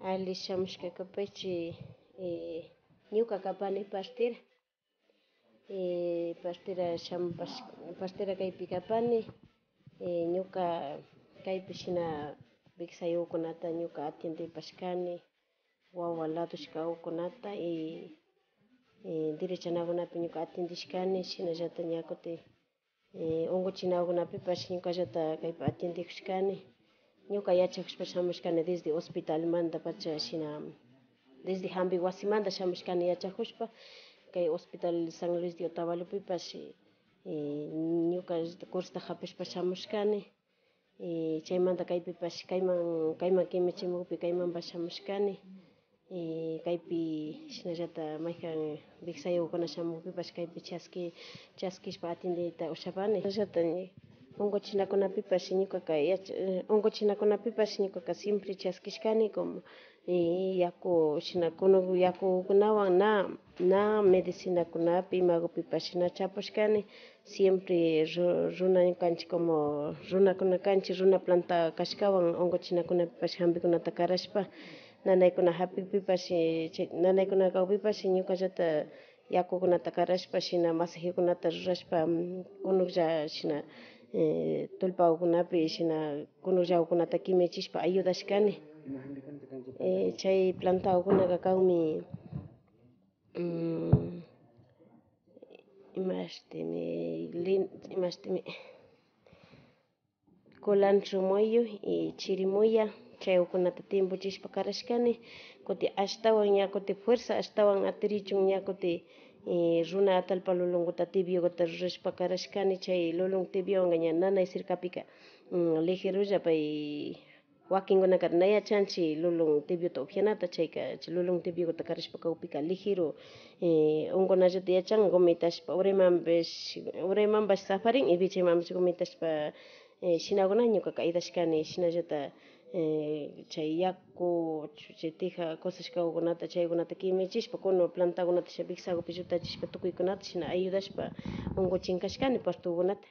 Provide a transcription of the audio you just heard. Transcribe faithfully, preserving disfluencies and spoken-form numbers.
Alli shamushka kapaychi, eh, ñuka kapani partera. Eh, partera shamupash, partera kaypi kapani. Eh, ñuka kaypi shina wiksayukunata ñuka atiendepashkani, wawa ladoshkaukunata y, eh, derechanakunapi ñuka atiendishkani, shinallata ña kutin eh, unkuchinakunapipash ñukallata kaypi atiendejushkani. Ñuka yachajushpa shamushkani desde hospitalmantapacha shina, desde jambi wasimanta shamushkani yachajushpa, kay hospital San Luis de Otavalopipash, eh, ñuka kursata japishpa shamushkani. Eh, chaymanta kaypipash kayman, kayman kimichimukpi kaymanpash shamushkani. Eh, kaypi shinallata mayjan wiksayukuna shamukpipash kaypi chaski, chaskishpa atiendeyta ushapani. Shinallata unkuchinakunapipash ñukaka yach-, eh, unkuchinakunapipash ñukaka siempre chaskishkani, como, eh, yaku, shina kunuk yakukunawan na, na medicinakunapi imakupipash na chapushkani. Siempre ru-, runa kanchik, como runakuna kanchik, runa planta kashkawan unkuchinakunapipash jambikunata karashpa, nanaykuna japikpipash, eh, chay nanaykuna kakpipash ñukallata yakukunata karashpa, shina masajekunata rurashpa, mm, kunuklla shina, eh, tullpakunapi shina kunukllakukunata kimichishpa ayudashkani. Eh, chay plantakukunaka kanmi, mm, imashtimi lin-, imashtimi culantro muyu y chirimuya, chaykunata timpuchishpa karashkani. Kutin ashtawan ña kutin fuerza ashtawan atirichun ña kutin, eh, runa atallpa lulunkuta tibiokuta rurashpa karashkani. Chay lulun tibiowanka ña nanay cercapika, mm, ligerolla pay wakinkunaka na yachanchik lulun tibiota upyanata, chayka chay lulun tibiota karashpa kakpika ligero, eh, unkunallata yachan, vomitashpa uraymanpash, uraymanpash zafarin y vichaymanpash vomitashpa, eh, shinakuna ñukaka ayudashkani, shinallata, eh, chay yaku, chay tija cosas kawkunata, chaykunata kimichishpa, kuno plantakunata sha wiksakupi llutachishpa tukuykunata shina ayudashpa unkuchin kashkani partokunata.